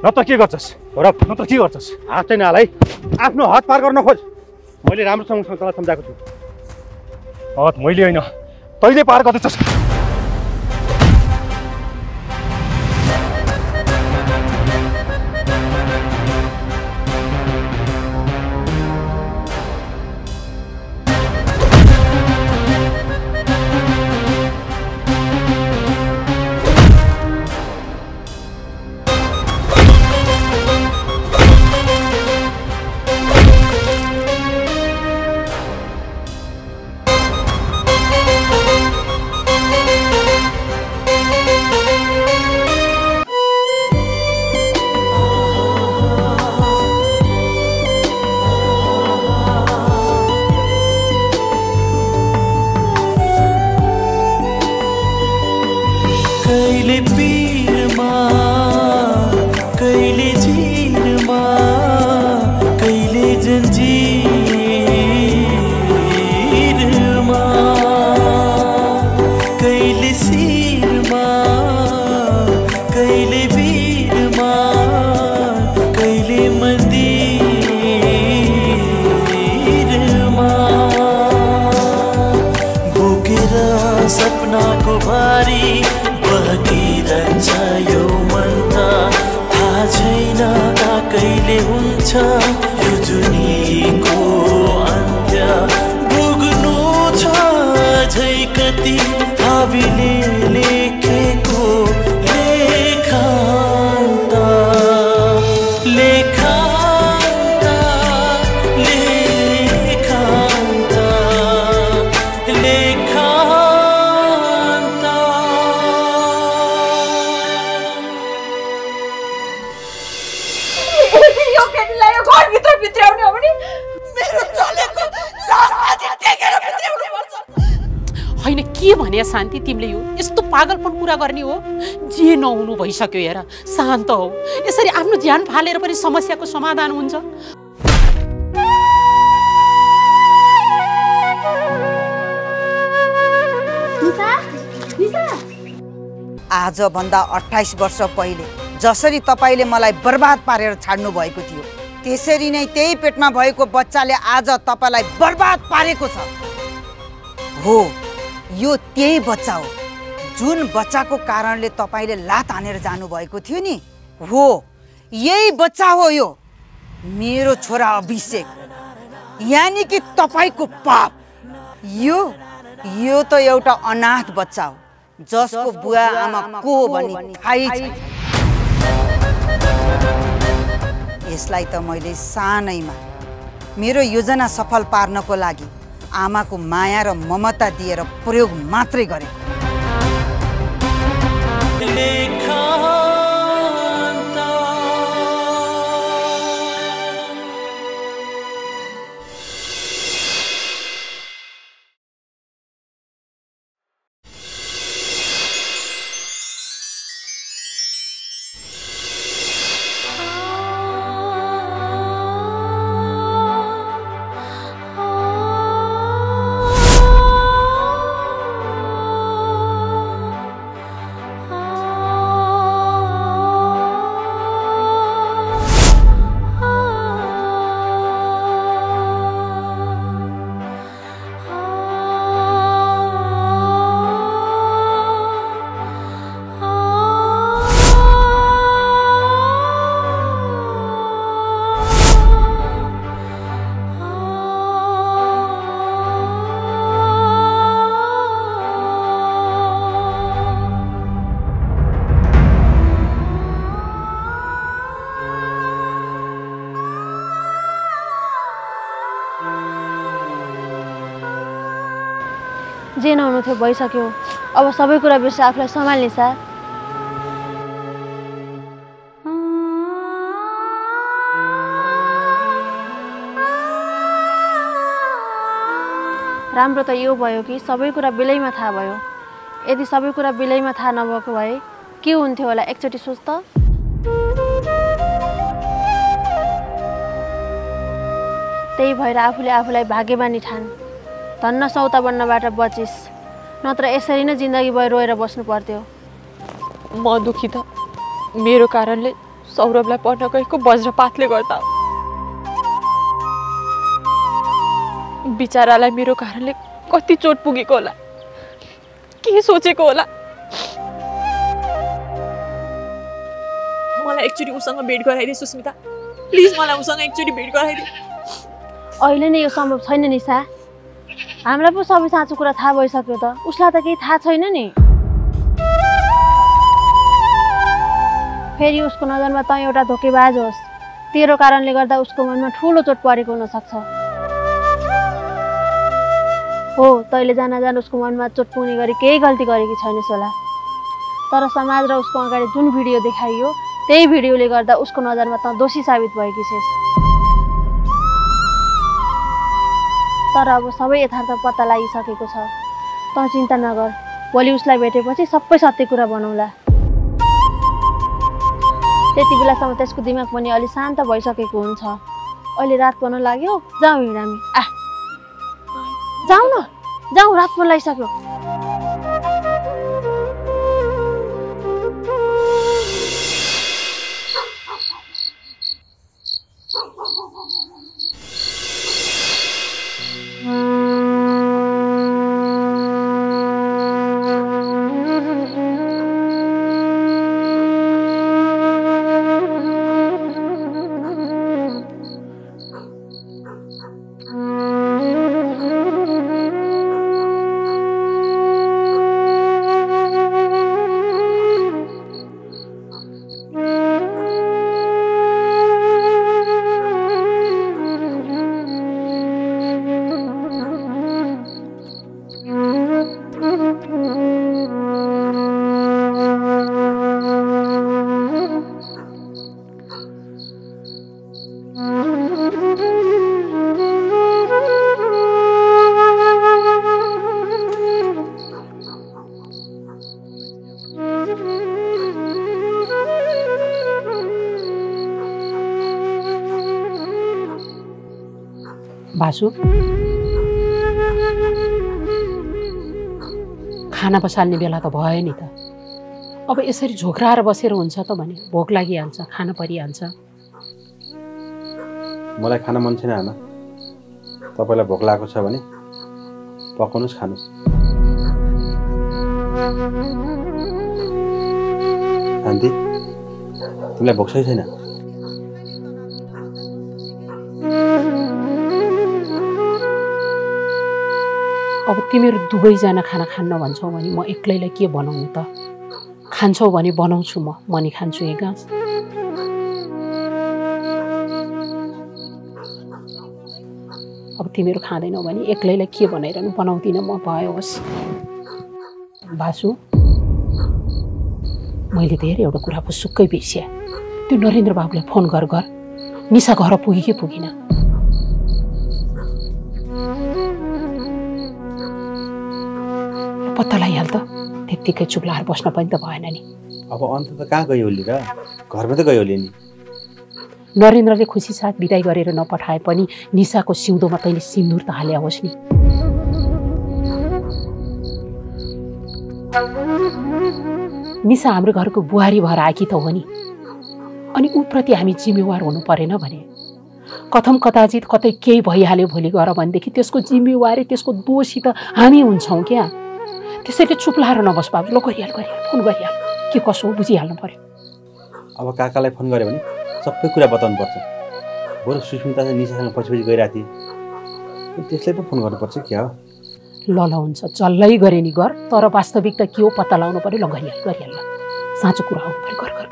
नत्र के गर्छस् नत्र के गर्छस् हात चाहिँ नहाल है आफ्नो हात पार गर्न खोज मैले राम्रोसँग तँलाई सम्झाएको छु हात मैले होइन तैँले पार गर्दैछस् शान्ति तिमीले यो यस्तो पागलपन कुरा गर्ने हो जे नहुनु भइसक्यो हेर शान्त हो यसरी आफ्नो ध्यान फालेर पनि समस्याको समाधान हुन्छ आज भन्दा 28 वर्ष पहिले जसरी तपाईले मलाई बर्बाद पारेर छाड्नु भएको थियो त्यसरी नै त्यही पेटमा भएको बच्चाले आज तपाईलाई बर्बाद पारेको छ हो यो त्यही बच्चा हो जुन बच्चाको कारणले तपाईले लात हानेर जानु भएको थियो नि हो यही बच्चा हो यो मेरो छोरा अभिषेक यानी कि तपाईको पाप यो त एउटा अनाथ बच्चा हो जसको बुवा आमा को हो भनी थाहै छैन यसलाई त मैले सानैमा मेरो योजना सफल पार्नको लागि आमाको माया र ममता दिएर प्रयोग मात्रै गरे जे नहुनु थियो भइसक्यो अब सबै कुरा बिर्से आफूलाई सम्हाल्ने सा राम्रो त यो भयो कि सबै कुरा बेलैमा थाहा भयो यदि सबै कुरा बेलैमा थाहा नभएको भए के हुन्थ्यो होला एकचोटी सोच त त्यही भएर आफूले आफूलाई भाग्यमानी ठान धन्न सौता बन्नबाट बचिस नत्र यसरी नै जिन्दगी भर रोएर बस्नु पर्थ्यो म दुखी त मेरो कारणले सौरभलाई पढ्न गएको वज्रपातले गर्दा हो। बिचारालाई मेरो कारणले कति चोट पुगेको होला, के सोचेको होला। मलाई एकचोटि उसँग भेट गराइदे सुस्मिता, प्लिज मलाई उसँग एकचोटि भेट गराइदे। अहिले नै यो सम्भव छैन निशा। हामीलाई पो सबै साँचो कुरा थाहा भइसक्यो त, उसलाई त केही थाहा छैन नि। फेरि उसको नजरमा त एउटा धोकेबाज होस्, तेरो कारणले गर्दा उसको मनमा ठुलो चोट परेको हुनसक्छ। हो, तैँले जान उसको मनमा चोट पुग्ने गरी केही गल्ती गरेकी छैनस् होला, तर समाज र उसको अगाडि जुन भिडियो देखाइयो त्यही भिडियोले गर्दा उसको नजरमा त दोषी साबित भएकी छेस्। तर अब सबै यथार्थ पत्ता लागिसकेको छ, त चिन्ता नगर। भोलि उसलाई भेटेपछि सबै सत्य कुरा बनाउला। त्यति बेलासम्म त्यसको दिमाग पनि अलि शान्त भइसकेको हुन्छ। अहिले रात पर्न लाग्यो, जाउँ हिँडामी। जाउँ न, जाउँ, रात पर्न लागिसक्यो। बासु, खाना बसाल्ने बेला त भयो नि त। अब यसरी झोक्राएर बसेर हुन्छ त भने भोक लागिहाल्छ, खाना परिहाल्छ। मलाई खाना मन छैन आमा। तपाईँलाई भोक लागेको छ भने पकाउनुहोस्, खानुहोस्। शान्ति, तिमीलाई भोक छैन? अब तिमीहरू दुवैजना खाना खान्न भन्छौ भने म एक्लैलाई के बनाउनु त? खान्छौ भने बनाउँछु, म नि खान्छु एक गाँस। अब तिमीहरू खाँदैनौ भने एक्लैलाई के बनाइरहनु, बनाउँदिनँ म, भयो होस्। बासु, मैले धेरै एउटा कुरा सुक्कै बिर्सिएँ। त्यो नरेन्द्र बाबुलाई फोन गर। निशा घर पुगी कि पुगिन? पत्ता लगाइहाल त, त्यत्तिकै चुप लाएर बस्न पनि त भएन नि। अब अन्त त कहाँ गयो होली र? घरमा त गयो होली नि। नरेन्द्रले खुसी साथ बिदाई गरेर नपठाए पनि निशाको सिउँदोमा तैँले सिन्दुर त हाल्या होस् नि। निशा हाम्रो घरको बुहारी भएर आएकी त हो नि, अनि ऊप्रति हामी जिम्मेवार हुनु परेन भने? कथम कदाचित कतै केही भइहाल्यो भोलि गएर भनेदेखि त्यसको जिम्मेवारी, त्यसको दोषी त हामी हुन्छौँ क्या। त्यसैले चुप लाएर नबस् बाबु, ल गरिहाल, फोन गरिहाल, के कसो हो बुझिहाल्नु पर्यो। अब काकालाई फोन गऱ्यो भने सबै कुरा बताउनु पर्छ। बरु सुस्मिता चाहिँ निशासँग पछि गइरहेको थिएँ, त्यसलाई पो फोन गर्नुपर्छ क्या हो? ल हुन्छ, जल्लै गरे नि गर, तर वास्तविकता के हो पत्ता लगाउनु पर्यो। ल गरिहाल, ल साँचो कुरा आउनु पर्यो, गर।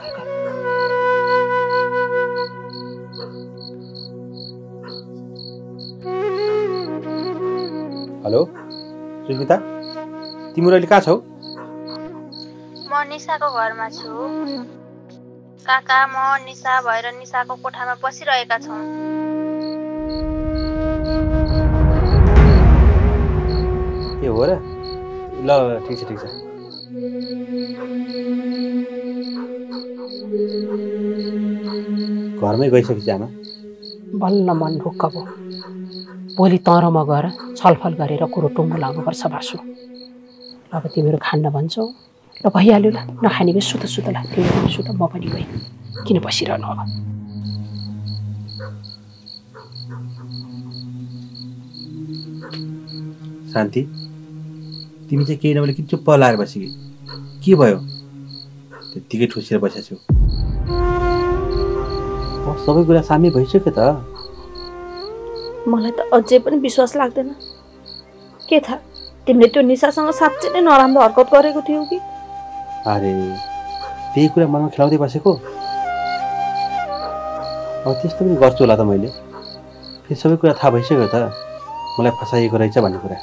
हेलो सुस्मिता, तिम्रो अहिले कहाँ छौ? म निशाको घरमा छु काका। म निशा भएर निशाको कोठामा बसिरहेका छौँ। ए हो र? ल ठिक छ। घरमै गइसकेपछि आमा? बल्ल मन ढुक्क भयो। भोलि तर म गएर छलफल गरेर कुरो टुङ्गो लाउनुपर्छ बासु। अब तिमीहरू खान्न भन्छौ, ल भइहाल्यो, ल नखाने भए सुत ल, तिमीहरू सुत, म पनि गएँ। किन बसिरहनु अब? शान्ति, तिमी चाहिँ केही नभए किन चुप्प लाएर बसी के भयो? त्यत्तिकै ठुसेर बसेको छु। सबै कुरा सामी भइसक्यो त। मलाई त अझै पनि विश्वास लाग्दैन। के थाहा तिमीले त्यो निशासँग साँच्चै नै नराम्रो हरकत गरेको थियौ कि? अरे त्यही कुरा मनमा खेलाउँदै बसेको। अब त्यस्तो पनि गर्छु होला त मैले। फेरि सबै कुरा थाहा भइसक्यो त मलाई फसाइएको रहेछ भन्ने कुरा।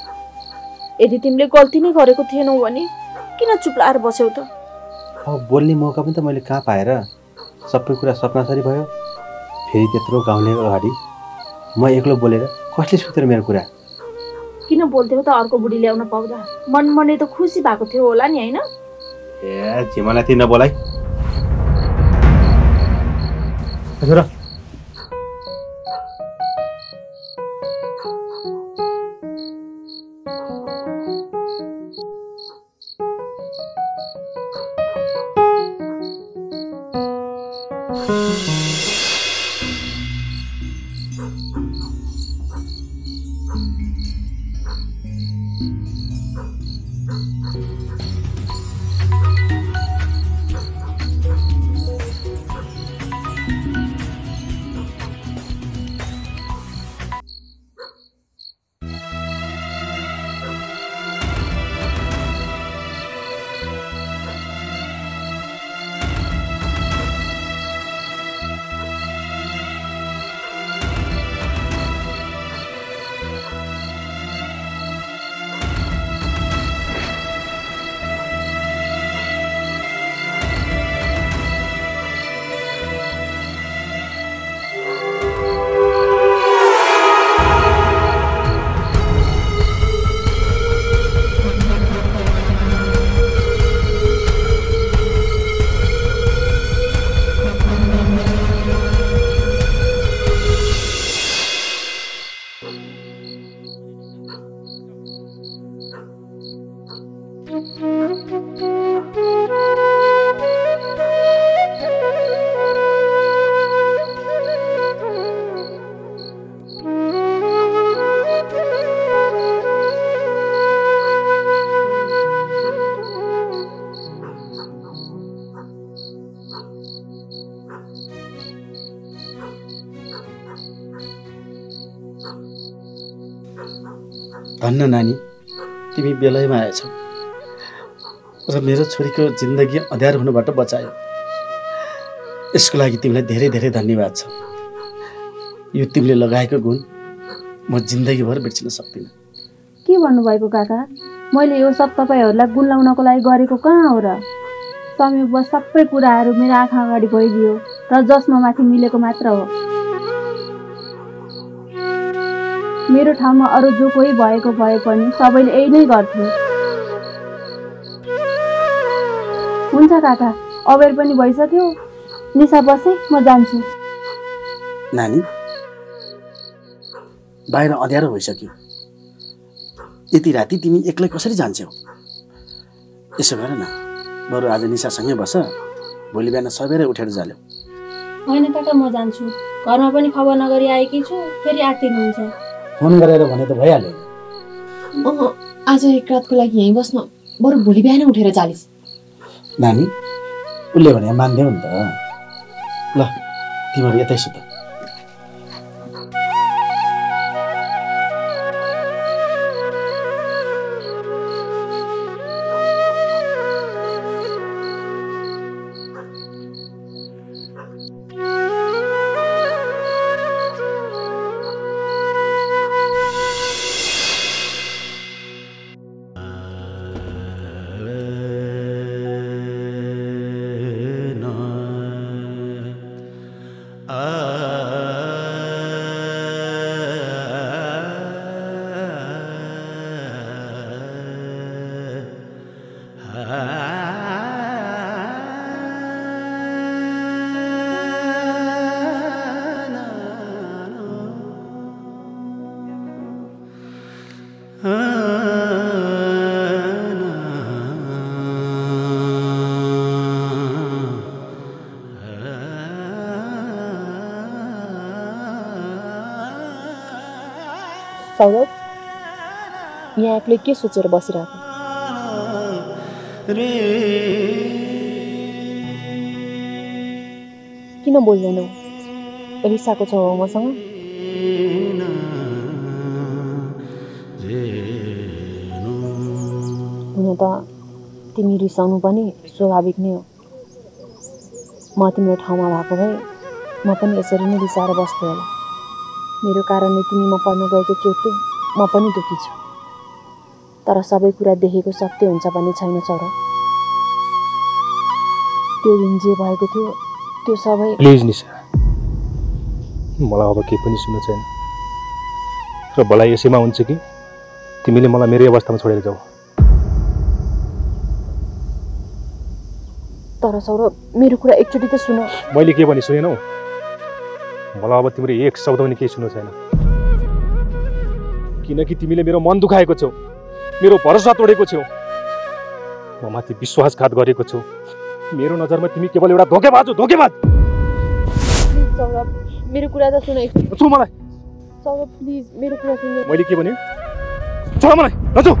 यदि तिमीले गल्ती नै गरेको थिएनौ भने किन चुप लाएर बस्यौ त? अब बोल्ने मौका पनि त मैले कहाँ पाएर सबै कुरा सपनासरी भयो। फेरि त्यत्रो गाउँलेको अगाडि म एक्लो बोलेर कसले सुतेर मेरो कुरा? किन बोल्थ्यौ त अर्को बुढी ल्याउन पाउँदा? मनमनै त खुसी भएको थियो होला नि हैन? ए झिमलाई तिमी नबोलाइ। हजुर धन्न नानी, तिमी बेलैमा आएछौ र मेरो छोरीको जिन्दगी अँध्यारो हुनबाट बचायो। यसको लागि तिमीलाई धेरै धेरै धन्यवाद छ। यो तिमीले लगाएको गुण म जिन्दगीभर बिर्सिन सक्दिनँ। के भन्नुभएको काका? मैले यो सब तपाईँहरूलाई गुण लाउनको लागि गरेको कहाँ हो र? संयोगवश सबै कुराहरू मेरो आँखा अगाडि भइदियो र जसमा माथि मिलेको मात्र हो। मेरो ठाउँमा अरू जो कोही भएको भए पनि सबैले यही नै गर्थे। हुन्छ काका, अबेर पनि भइसक्यो। निशा बसे, म जान्छु। नानी, बाहिर अँध्यारो भइसक्यो। यति राति तिमी एक्लै कसरी जान्छौ? यसो गर न, बरु आज निशासँगै बस, भोलि बिहान सबेरै उठेर जाल्यौ। होइन काका, म जान्छु। घरमा पनि खबर नगरी आएकी छु, फेरि आत्तिनुहुन्छ। फोन गरेर भने त भइहाल्यो। आज एक रातको लागि यहीँ बस्नु, बरु भोलि बिहान उठेर जालिस्। नानी, उसले भने मान्थ्यौ नि त। ल, तिमीहरू यतै सुत। ah सौरभ यहाँ एक्लै के सोचेर बसिरहेको? किन बोल्दैनौ? रिसाएको छौ मसँग? हुन त तिमी रिसाउनु पनि स्वाभाविक नै हो। म तिम्रो ठाउँमा भएको भए म पनि यसरी नै रिसाएर बस्थेँ होला। मेरो कारणले तिमीमा पर्न गएको चोटले म पनि दुखी छु। तर सबै कुरा देखेको सत्य हुन्छ भन्ने छैन सौरभ। त्यो दिन जे भएको थियो त्यो सबै। प्लिज निशा, मलाई अब केही पनि सुन्नु छैन र भलाइ यसैमा हुन्छ कि तिमीले मलाई मेरै अवस्थामा छोडेर जाऊ। तर सौरभ मेरो कुरा एकचोटि त सुन। मैले के भने सुनेनौ? मलाई अब तिम्रो एक शब्द पनि केही सुन्नु छैन, किनकि तिमीले मेरो मन दुखाएको छौ, मेरो भरोसा तोडेको छौ, म माथि विश्वासघात गरेको छौ। मेरो नजरमा तिमी केवल एउटा धोकेबाज हो, धोकेबाज। प्लिज सौरभ मेरो कुरा त सुन। छोड मलाई सौरभ प्लिज मेरो कुरा सुन। मैले के भने? छोड मलाई, नजु।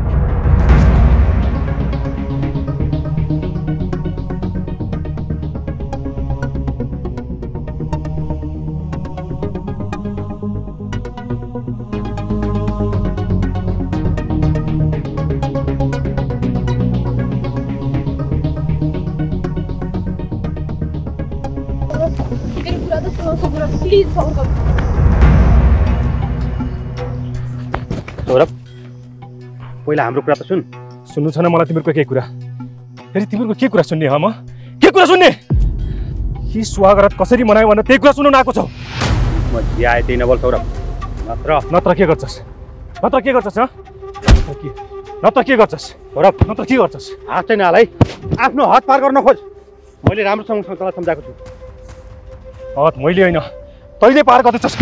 प्लिज सौरभ। सौरभ, पहिला हाम्रो कुरा त सुन। सुन्नु छैन मलाई तिमीहरूको केही कुरा? फेरि तिमीहरूको के कुरा सुन्ने? म के कुरा सुन्ने? कि स्वागत कसरी मनायो भनेर त्यही कुरा सुन्नु आएको छौ? म जे आए त्यही नबोल सौरभ। नत्र के गर्छस्? नत्र के गर्छस्? नत्र के गर्छस् सौरभ? नत्र के गर्छस्? हात चाहिँ नहाल है, आफ्नो हात पार गर्न खोज। मैले राम्रोसँग तँलाई सम्झाएको छु। हात मैले होइन, तैँले पार गर्दैछस्।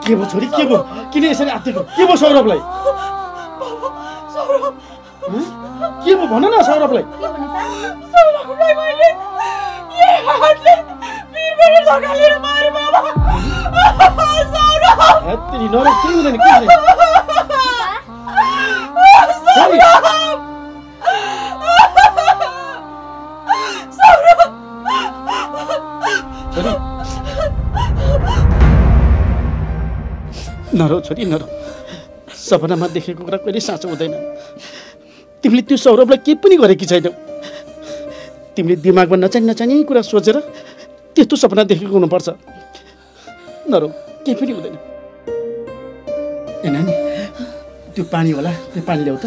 के भयो छोरी, के भयो? किन यसरी आत्तिएको? के भयो सौरभलाई? के भयो भन न सौरभलाई। नरोक, केही हुँदैन, केही हुँदैन। नरो छोरी नरो, सपनामा देखेको कुरा कहिले साँचो हुँदैन। तिमीले त्यो सौरभलाई केही पनि गरेकी छैनौ। तिमीले दिमागमा नचाहिने कुरा सोचेर त्यस्तो सपना देखेको हुनुपर्छ। नरो, केही पनि हुँदैन। ए नानी, त्यो पानी होला, त्यो पानी ल्याऊ त।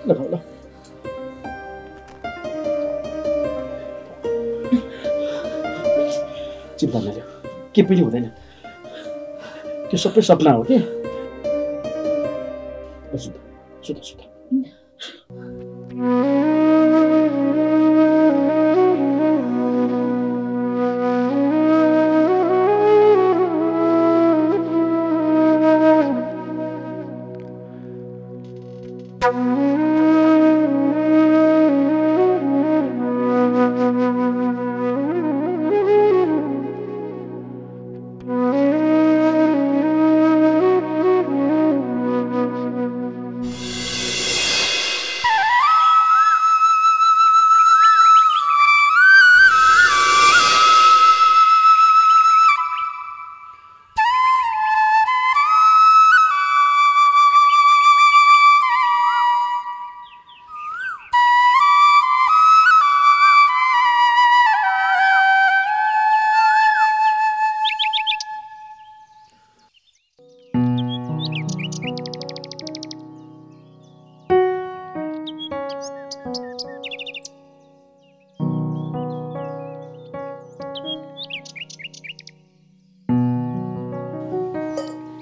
ल ल चिन्ता नलियो, केही पनि हुँदैन। त्यो सबै सपना हो कि। सुत सुत सुत।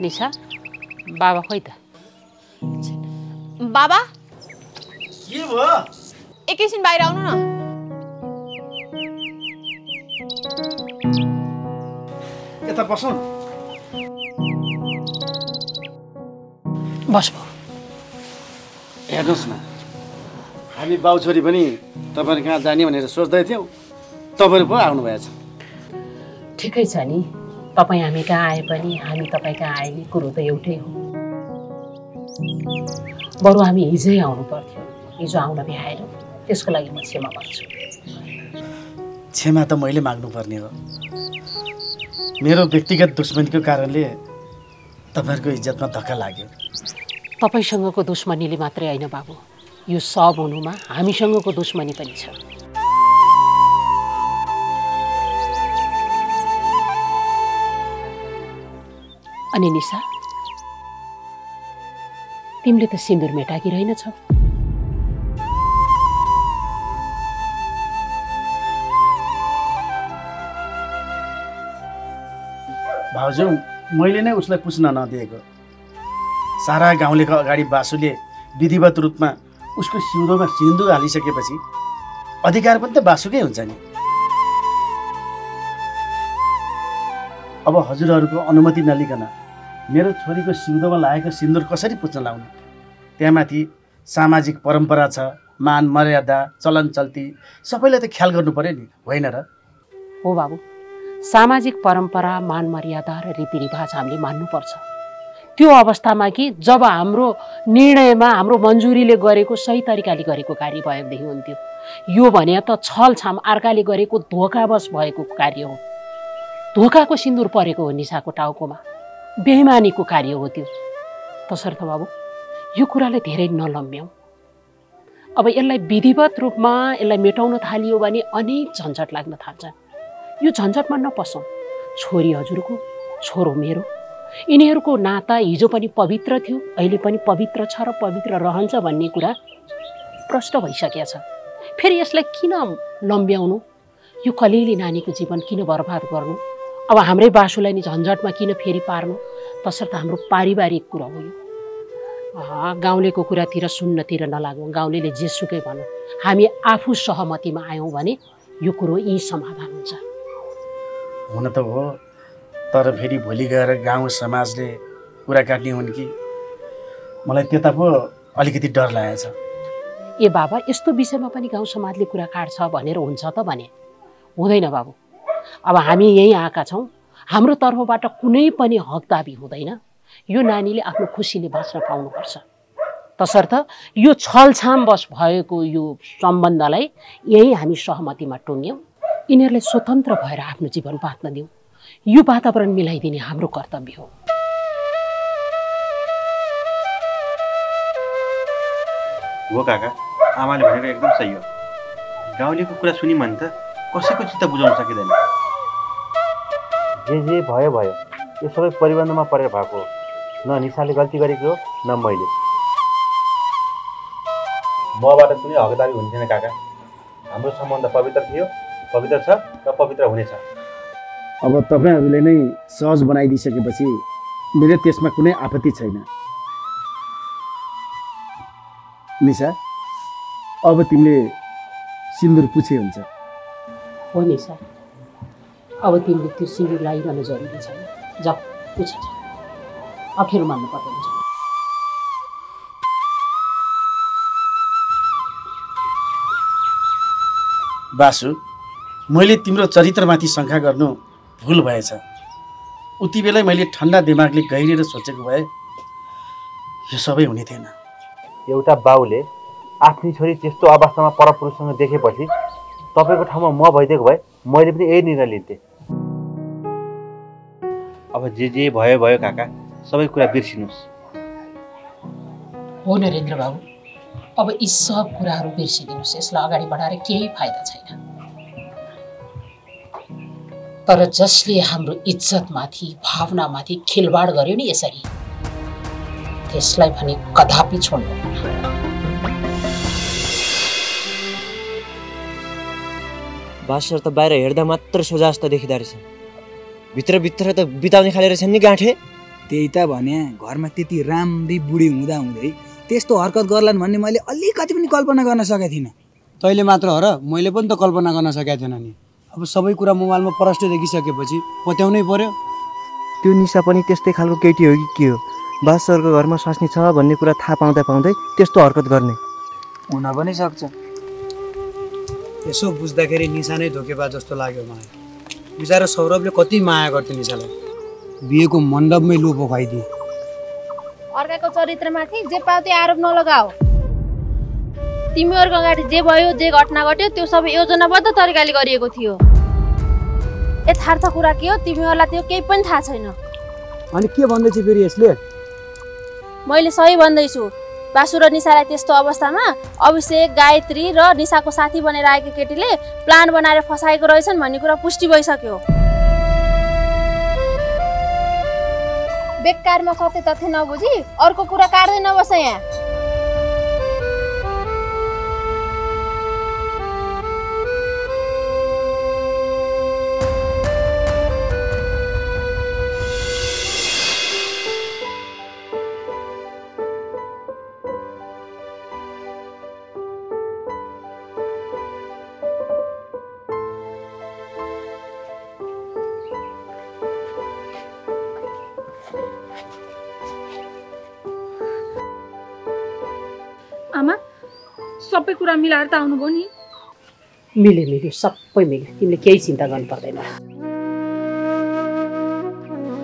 निशा बाबा खोइ त बाबा के भयो एकैछिन बाहिर आउनु न यता बसौँ बस भयो हेर्नुहोस् न हामी बाउ छोरी पनि तपाईँहरू कहाँ जाने भनेर सोच्दै थियौँ तपाईँहरू पो आउनुभएछ ठिकै छ नि तपाईँ हामी कहाँ आए पनि हामी तपाईँ कहाँ आए नि कुरो त एउटै हो बरु हामी हिजै आउनु पर्थ्यो हिजो आउन भ्याएर त्यसको लागि म क्षमा माग्छु क्षमा त मैले माग्नुपर्ने हो मेरो व्यक्तिगत दुश्मनीको कारणले तपाईँहरूको इज्जतमा धक्का लाग्यो तपाईँसँगको दुश्मनीले मात्रै होइन बाबु यो सब हुनुमा हामीसँगको दुश्मनी पनि छ अनि निशा तिमीले त सिन्दुर मेटाकी रहेनछौ भाउजू मैले नै उसलाई पुस्न नदिएको सारा गाउँलेको अगाडि बासुले विधिवत रूपमा उसको सिउँदोमा सिन्दुर हालिसकेपछि अधिकार पनि त बासुकै हुन्छ नि अब हजुरहरूको अनुमति नलिकन मेरो छोरीको सिउँदोमा लागेको सिन्दुर कसरी पुज्न लाउनु त्यहाँमाथि सामाजिक परम्परा छ मान मर्यादा चलन चल्ती सबैलाई त ख्याल गर्नु पर्यो नि होइन र हो बाबु सामाजिक परम्परा मान मर्यादा र रीतिरिवाज हामीले मान्नुपर्छ त्यो अवस्थामा कि जब हाम्रो निर्णयमा हाम्रो मन्जुरीले गरेको सही तरिकाले गरेको कार्य भएदेखि हुन्थ्यो यो भने त छलछाम अर्काले गरेको धोकावश भएको कार्य हो धोकाको सिन्दुर परेको हो निशाको टाउकोमा बेइमानीको कार्य हो त्यो तसर्थ बाबु यो कुरालाई धेरै नलम्ब्याउँ अब यसलाई विधिवत रूपमा यसलाई मेटाउन थालियो भने अनेक झन्झट लाग्न थाल्छन् यो झन्झटमा नपसौँ छोरी हजुरको छोरो मेरो यिनीहरूको नाता हिजो पनि पवित्र थियो अहिले पनि पवित्र छ र पवित्र रहन्छ भन्ने कुरा प्रष्ट भइसकेको छ फेरि यसलाई किन लम्ब्याउनु यो कलिली नानीको जीवन किन बर्बाद गर्नु अब हाम्रै बासुलाई नि झन्झटमा किन फेरि पार्नु तसर्थ हाम्रो पारिवारिक कुरा हो यो गाउँलेको कुरातिर सुन्नतिर नलागौँ गाउँलेले जेसुकै भनौँ हामी आफू सहमतिमा आयौँ भने यो कुरो यही समाधान हुन्छ हुन त हो तर फेरि भोलि गएर गाउँ समाजले कुरा काट्ने हुन् कि मलाई त्यता पो अलिकति डर लागेको छ ए बाबा यस्तो विषयमा पनि गाउँ समाजले कुरा काट्छ भनेर हुन्छ त भने हुँदैन बाबु अब हामी यहीँ आएका छौँ हाम्रो तर्फबाट कुनै पनि हक दाबी हुँदैन यो नानीले आफ्नो खुसीले बाँच्न पाउनुपर्छ तसर्थ यो छलछामवश भएको यो सम्बन्धलाई यही हामी सहमतिमा टुङ्ग्यौँ यिनीहरूलाई स्वतन्त्र भएर आफ्नो जीवन बाँच्न दिउँ यो वातावरण मिलाइदिने हाम्रो कर्तव्य हो हो काका आमाले भनेको एकदम सही हो गाउँलेको कुरा सुन्यौँ भने त कसैको चित्त बुझाउन सकिँदैन जे भयो भयो यो सबै परिबन्धमा परेर भएको हो न निशाले गल्ती गरेको हो न मैले मबाट कुनै हकदारी हुने थिएन काका हाम्रो सम्बन्ध पवित्र थियो पवित्र छ र पवित्र हुनेछ अब तपाईँहरूले नै सहज बनाइदिइसकेपछि मेरो त्यसमा कुनै आपत्ति छैन निशा अब तिमीले सिन्दुर पुछे हुन्छ हो निशा अब तिमीले त्यो सिन्दुर लगाइरहनु जरुरी छैन जाऊ पुछ अप्ठ्यारो मान्नु पर्दैन बासु मैले तिम्रो चरित्रमाथि शङ्का गर्नु भुल भएछ उति बेलै मैले ठन्डा दिमागले गहिरेर सोचेको भए यो सबै हुने थिएन एउटा बाउले आफ्नी छोरी त्यस्तो अवस्थामा परपुरुषसँग देखेपछि तपाईँको ठाउँमा म भइदिएको भए मैले पनि यही निर्णय लिन्थेँ अब जे भयो भयो काका सबै कुरा बिर्सिनुहोस् हो नरेन्द्र बाबु अब यी सब कुराहरू बिर्सिदिनुहोस् यसलाई अगाडि बढाएर केही फाइदा छैन तर जसले हाम्रो इज्जतमाथि भावनामाथि खेलवाड गर्यो नि यसरी त्यसलाई भने कदापि छोड्नु बासर त बाहिर हेर्दा मात्र सोझा जस्तो देखिँदो रहेछ भित्र त बिताउने खाले रहेछन् नि गाँठे त्यही त भने घरमा त्यति राम्री बुढी हुँदै त्यस्तो हरकत गर्लान् भन्ने मैले अलिकति पनि कल्पना गर्न सकेको थिइनँ। तैँले मात्र हो र, मैले पनि त कल्पना गर्न सकेको थिएन नि। अब सबै कुरा मोबाइलमा प्रष्ट देखिसकेपछि पत्याउनै पर्यो। त्यो निशा पनि त्यस्तै खालको केटी हो कि के हो? बास सरको घरमा स्वास्नी छ भन्ने कुरा थाहा पाउँदै त्यस्तो हरकत गर्ने हुन पनि सक्छ। यसो बुझ्दाखेरि निशा नै धोकेबा जस्तो लाग्यो मलाई। बिचरा सौरभले कति माया गर्थ्यो निशालाई, बिहेको मण्डपमै लोपो खुवाइदिए। अर्काको चरित्रमाथि जे पायो त्यो आरोप नलगाओ। तिमीहरूको अगाडि जे भयो जे घटना घट्यो त्यो सबै योजनाबद्ध तरिकाले गरिएको थियो। यथार्थ कुरा के हो तिमीहरूलाई त्यो केही पनि थाहा छैन। अनि के भन्दैछ फेरि यसले? मैले सही भन्दैछु। बासु र निशालाई त्यस्तो अवस्थामा अभिषेक, गायत्री र निशाको साथी बनेर आएकी केटीले प्लान बनाएर फसाएको रहेछन् भन्ने कुरा पुष्टि भइसक्यो। बेकारमा सत्य तथ्य नबुझी अर्को कुरा काट्दै नबस यहाँ। आमा सबै कुरा मिलाएर त आउनुभयो नि? मिल्यो सबै मिल्यो, तिमीले केही चिन्ता गर्नु पर्दैन।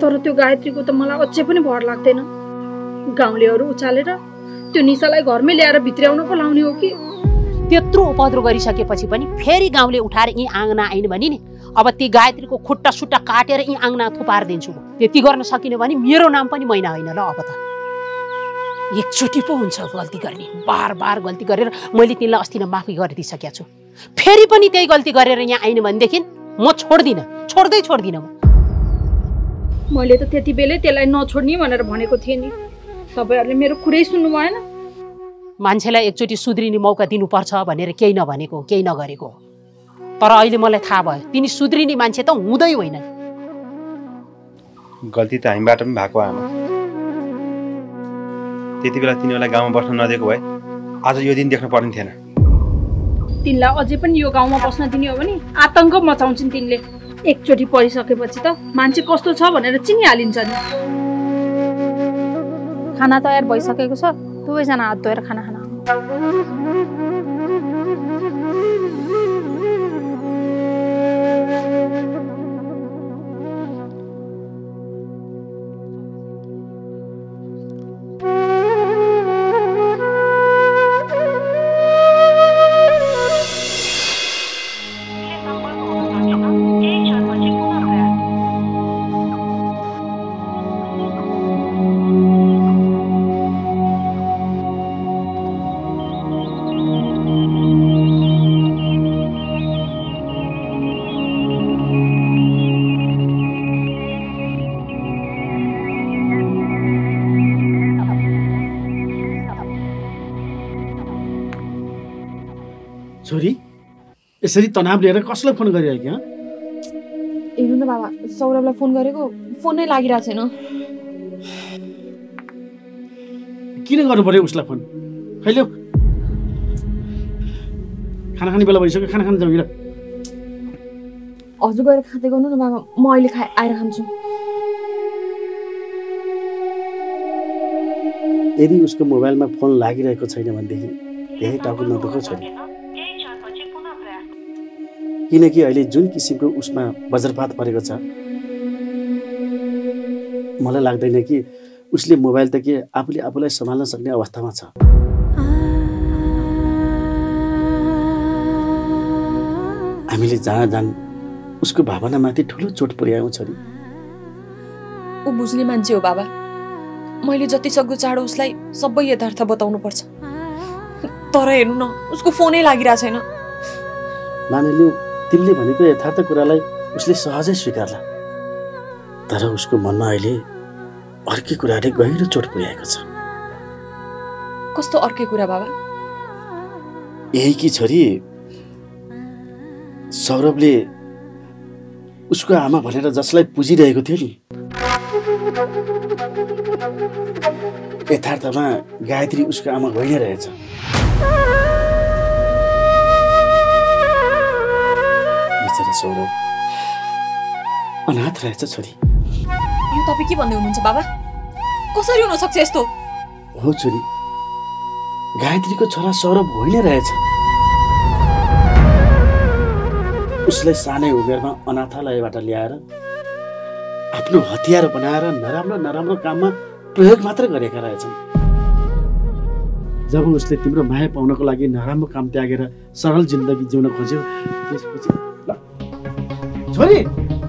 तर त्यो गायत्रीको त मलाई अझै पनि भर लाग्दैन। गाउँलेहरू उचालेर त्यो निशालाई घरमै ल्याएर भित्र्याउन पो लाउने हो कि? त्यत्रो उपद्रो गरिसकेपछि पनि फेरि गाउँले उठाएर यी आँगना आइन भने नि अब ती गायत्रीको खुट्टा सुट्टा काटेर यी आँगना थुपार दिन्छु। त्यति गर्न सकिन भने मेरो नाम पनि मैना होइन ल। अब त एकचोटि पो हुन्छ गल्ती गर्ने, बार गल्ती गरेर मैले तिमीलाई अस्ति नै माफी गरिदिइसकेको छु। फेरि पनि त्यही गल्ती गरेर यहाँ आइन भनेदेखि म छोड्दिनँ म। मैले त त्यति बेलै त्यसलाई नछोड्ने भनेर भनेको थिएँ नि। तपाईँहरूले मेरो कुरै सुन्नु भएन। मान्छेलाई एकचोटि सुध्रिने मौका दिनुपर्छ भनेर केही नभनेको, केही नगरेको। तर अहिले मलाई थाहा भयो तिनी सुध्रिने मान्छे त हुँदै होइन। गल्ती त हामीबाट पनि भएको आमा। त्यति बेला तिनीहरूलाई गाउँमा बस्न नदिएको भए आज यो दिन देख्न पर्ने थिएन। तिनलाई अझै पनि यो गाउँमा बस्न दिने हो भने आतंक मचाउँछन् तिनले। एकचोटि परिसकेपछि त मान्छे कस्तो छ भनेर चिनिहालिन्छ नि। खाना तयार भइसकेको छ, दुवैजना हात धोएर खाना खाना। छोरी यसरी तनाव लिएर कसलाई फोन गरिरहेको? हेर्नु न बाबा, सौरभलाई फोन गरेको फोनै लागिरहेको छैन। किन गर्नु पर्यो उसलाई फोन? खैले खाना खाने बेला भइसक्यो, खाना खान जाउँ हिँड। हजुर गएर खाँदै गर्नु न बाबा, म अहिले आएर खान्छु। यदि उसको मोबाइलमा फोन लागिरहेको छैन भनेदेखि धेरै टाउको नदुखो छोरी। किनकि अहिले जुन किसिमको उसमा वज्रपात परेको छ, मलाई लाग्दैन कि उसले मोबाइल त के आफूलाई सम्हाल्न सक्ने अवस्थामा छ। हामीले जान उसको भावनामाथि ठुलो चोट पुर्यायौँ छोरी। ऊ बुझ्ने मान्छे हो बाबा। मैले जति सक्दो चाँडो उसलाई सबै यथार्थ बताउनु पर्छ। तर हेर्नु न, उसको फोनै लागिरहेको छैन। मानिलिउ तिमीले भनेको यथार्थ कुरालाई उसले सहजै स्वीकार्ला, तर उसको मनमा अहिले अर्कै कुराले गहिरो चोट पुर्याएको छ। कस्तो अर्कै कुरा बाबा? यही कि छोरी, सौरभले उसको आमा भनेर जसलाई पुजिरहेको थियो नि, यथार्थमा गायत्री उसको आमा होइन रहेछ। बिचरा सौरभ अनाथ रहेछ छोरी। यो तपाईँ के भन्दै हुनुहुन्छ बाबा? कसरी हुन सक्छ यस्तो? हो छोरी, गायत्रीको छोरा सौरभ होइन रहेछ। उसलाई सानै उमेरमा अनाथालयबाट ल्याएर आफ्नो हतियार बनाएर नराम्रो नराम्रो काममा प्रयोग मात्र गरेका रहेछन्। जब उसले तिम्रो माया पाउनको लागि नराम्रो काम त्यागेर सरल जिन्दगी जिउन खोज्यो, त्यसपछि छोरी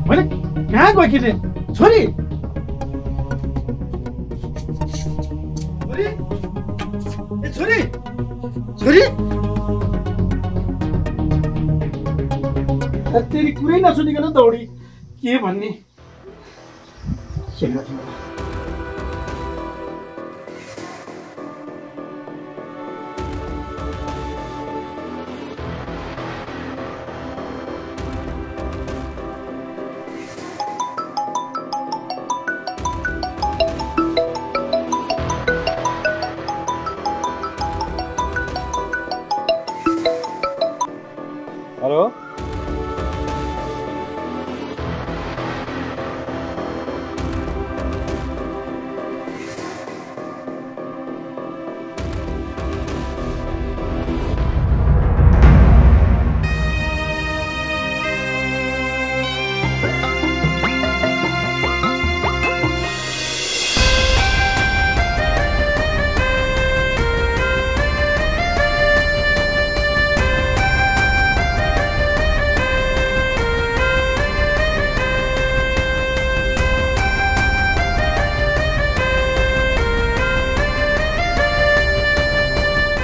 मैले कहाँ गयो कि छोरी? छोरी छोरी तेरी कुरै नसुनिकन दौडी के भन्ने? हेलो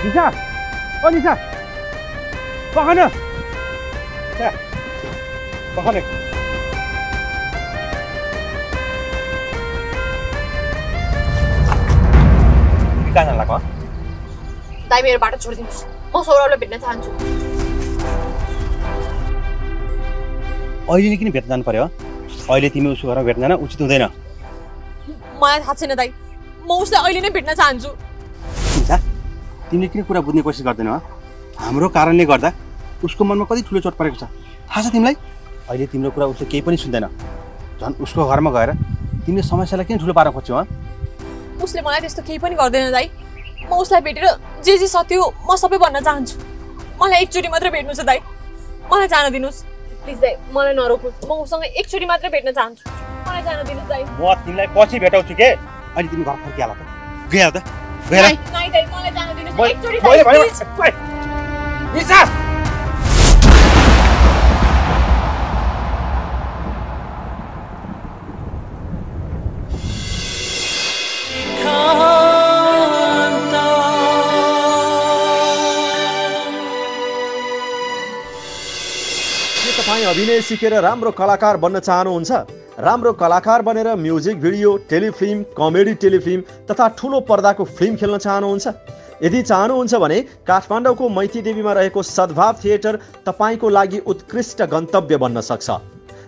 निशा, ओ निशा, बखन बखन कहाँ जान लाग्यो? दाइ मेरो बाटो छोडिदिनुहोस्, म सौरभलाई भेट्न चाहन्छु। अहिले नै किन भेट्न जानु पर्यो? अहिले तिमी उसको घरमा भेट्न जान उचित हुँदैन। मलाई थाहा छैन दाइ, म उसलाई अहिले नै भेट्न चाहन्छु। तिमीले किन कुरा बुझ्ने कोसिस गर्दैनौ? हाम्रो कारणले गर्दा उसको मनमा कति ठुलो चोट परेको छ थाहा छ तिमीलाई? अहिले तिम्रो कुरा उसले केही पनि सुन्दैन। झन् उसको घरमा गएर तिमीले समस्यालाई किन ठुलो पार्न खोज्छौ? उसले मलाई त्यस्तो केही पनि गर्दैन दाइ। म उसलाई भेटेर जे जे सत्य हो म सबै भन्न चाहन्छु। मलाई एकचोटि मात्र भेट्नु छ दाइ, मलाई जान दिनुहोस् प्लिज दाइ, मलाई नरोक्नुहोस्। म उसँग एकचोटि मात्र भेट्न चाहन्छु, मलाई जान दिनुहोस् दाइ। म तिमीलाई पछि भेटाउँछु के? अहिले तिमी घर फर्किहाल त, गइहाल त, गएर नाइ दाइ, मलाई जान दिनुहोस् एकचोटि दाइ प्लिज। निशा तपाईं अभिनय सिकेर राम्रो कलाकार बन्न चाहनुहुन्छ? राम्रो कलाकार बनेर music video, telefilm, comedy telefilm तथा ठुलो पर्दाको फिल्म खेल्न चाहनुहुन्छ? यदि चाहनुहुन्छ भने काठमाडौँको मैती देवीमा रहेको सद्भाव थिएटर तपाईँको लागि उत्कृष्ट गन्तव्य बन्न सक्छ,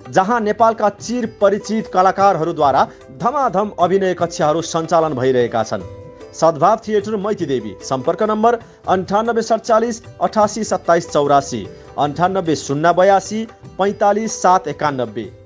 जहाँ नेपालका चिर परिचित कलाकारहरूद्वारा धमाधम अभिनय कक्षाहरू सञ्चालन भइरहेका छन्। सद्भाव थिएटर मैती देवी, सम्पर्क नम्बर 9847 88 27 84, 98 082 45 791।